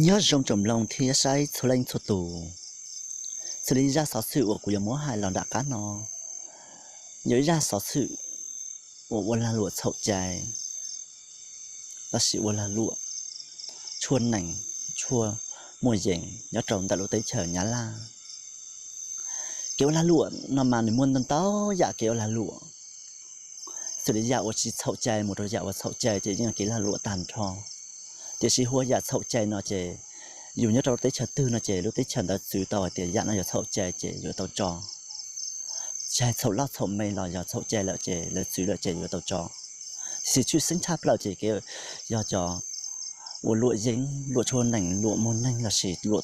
Nyob zoo tsoom mloog thiab saib txhua leej txhua tus, xws li zaj xov xwm uas kuv yuav muab hais los nram qab no, yog ib zaj xov xwm uas ua lag luam txhaum cai, lossis ua lag luam tshua nees, tshua muaj yees nyob rau ntawm lub teb chaws Nyab Laj. Kev ua lag luam no mas nws muaj ntau ntau yam kev ua lag luam, xws li yam uas tsis txhaum cai mus rau yam uas txhaum cai ces yeej yog kev lag luam tag nrho. Tiam sis hu ua yam txhaum cai no ces yus nyob rau lub teb chaws twg no ces lub teb chaws ntawd txwv tau hais tias yam no yog txhaum cai ces yuav tau tso. Tsis hais txhaum loj txhaum me los yog txhaum cai lawm ces lawv txwv lawm ces yuav tau tso. Tiam sis tshwj xeeb tshaj plaws ces kev yog cov uas luam yeeb, luam tshua nees, luam muag neeg lossis luam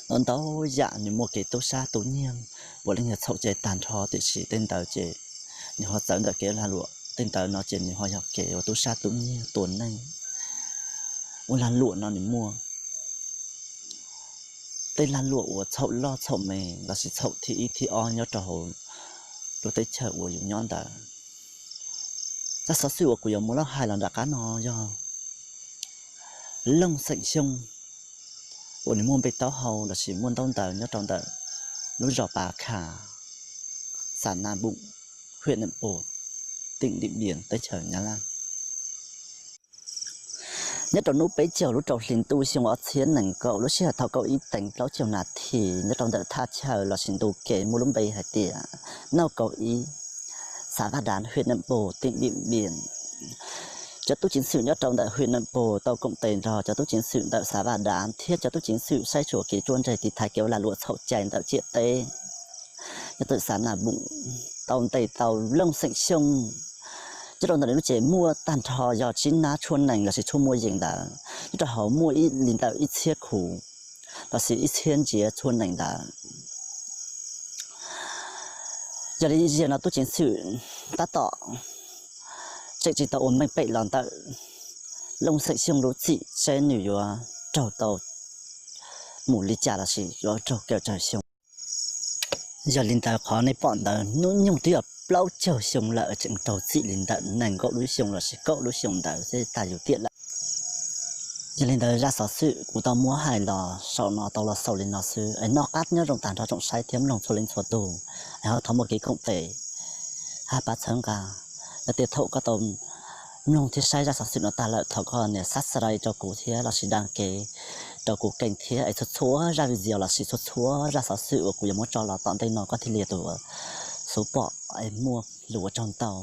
ntau ntau yam nws muaj kev tub sab tu nyiag, puav leej yog txhaum cai tag nrho. Tiam sis tej ntawd ces nws ho txawv ntawm kev lag luam tej ntawd no ces nws ho yog kev ua tub sab tu nyiag tua neeg. Ua lag luam no nws muaj tej lag luam uas txhaum loj txhaum me lossis txhaum thib ib thib ob nyob rau hauv lub teb chaws uas yus nyob ntawd. Zaj xov xwm uas kuv yuav muab los hais los nram qab no yog Looj Xeem Xyooj uas nws muaj npe taub hau lossis muaj ntaub ntawv nyob rau ntawm lub zos Pas Khas, xav Nas Npum, hwm Nam Pus, teem Dim Npias, teb chaws Nyab Laj. Nyob rau hnub peb caug lub rau hli ntuj xyoo ob txhiab nees nkaum lub sij hawm thaum kaum ib teev plaub caug nas this nyob rau ntawm thaj chaw lossis ntu kev muaj lub npe hais tias Nauj Kaum Ib, xav Vaj Dav, hwm Nam Pus, teem Dim Npias, cov tub ceev xwm nyob rau ntawm hwm Nam Pus tau koom tes nrog cov tub ceev xwm ntawm xav Vaj Dav thiab cov tub ceev xwm saib xyuas kev ruaj ntseg tiv thaiv kev ua lag luam txhaum cai ntawm ciam teb nyob ntawm xav Nas Npum tau ntes tau Looj Xeem Xyooj. Nyob rau ntawm lub tsev muaj tag nrho yog tsib nab tshua nees lossis tshua muaj yees ntawd, nyob rau hauv muaj li ntawm ib txhiab khuv lossis ib txhiab ntsiav tshua nees ntawd. Yog li ziag no tub ceev xwm tab tom tseem tsis tau ua meej pem los ntawm Looj Xeem Xyooj lub txim seb nws yuav raug tau mus li cas lossis yuav raug kaw tsawg xyoo. Yog li ntawd qhov nej pom ntawd hnub nyoog twb yog plaub caug xyoo lawm tseem raug txim li ntawm nees nkaum lub xyoo lossis kaum lub xyoo ntawd xwb tag yus tiam lawm. Yog li ntawd zaj xov xwm kuv tau muab hais los saum no tau los xaus li no xwb es noj qab nyob zoo tag nrho tsoom saib thiab mloog txhua leej txhua tus, es ho thov muaj kev koom tes hab pab txhawb nqa. Yog tias thaum koj tau mloog thiab saib zaj xov xwm no tag lawm thov koj nias subscribe rau kuv thiab lossis đăng ký rau kuv kênh thiab es txhua txhua zaj video lossis txhua txhua zaj xov xwm uas kuv yuav muab tso los tom ntej no koj thiaj li yog tus xub pom es muaj lus ua tsaug ntau.